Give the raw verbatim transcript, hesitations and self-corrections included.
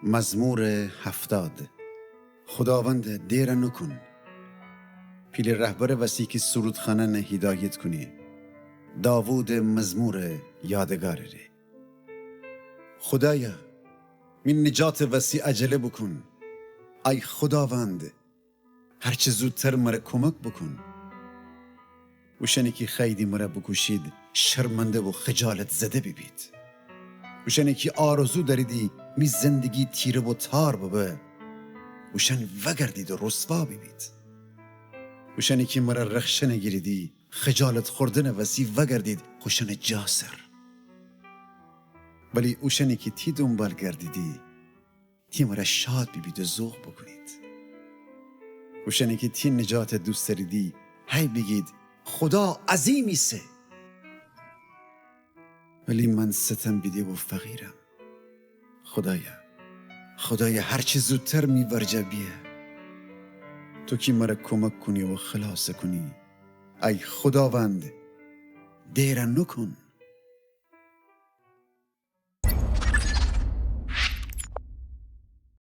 مزمور هفتاد. خوداوند، دئر نوکون. پیله رهبرٚ وسی کی سرودخانأنَ هیدایت کونی. داوودٚ مزمورٚ یادگارٚ ره. خودایا، می نجاتٚ وسی عجله بوکون. ای خوداوند، هرچه زودتر مره کومک بوکون. اوشأنی کی خوأییدی مره بوکوشید، شرمنده و خجالت‌زده بیبید. اوشأنی کی آرزو دأریدی می زندگی تیره و تار ببه، اوشأن وأگردید و رسوا بیبید. اوشأنی کی مره رخشن گیریدی، خجالت خوردنٚ وسی وأگردید خوشأنٚ جا سر. ولی اوشأنی کی تی دونبال گردیدی، تی مره شاد بیبید و ذوق بوکونید. اوشأنی کی تی نجات دوست دأریدی، هی بیگید: خودا عظیم ایسه. ولی من ستم بیده و فقیرم. خودایا، خودایا، هرچه زودتر می ورجه بیه. تو کی مره کومک کونی و خلاص کونی. ای خوداوند، دئر نوکون.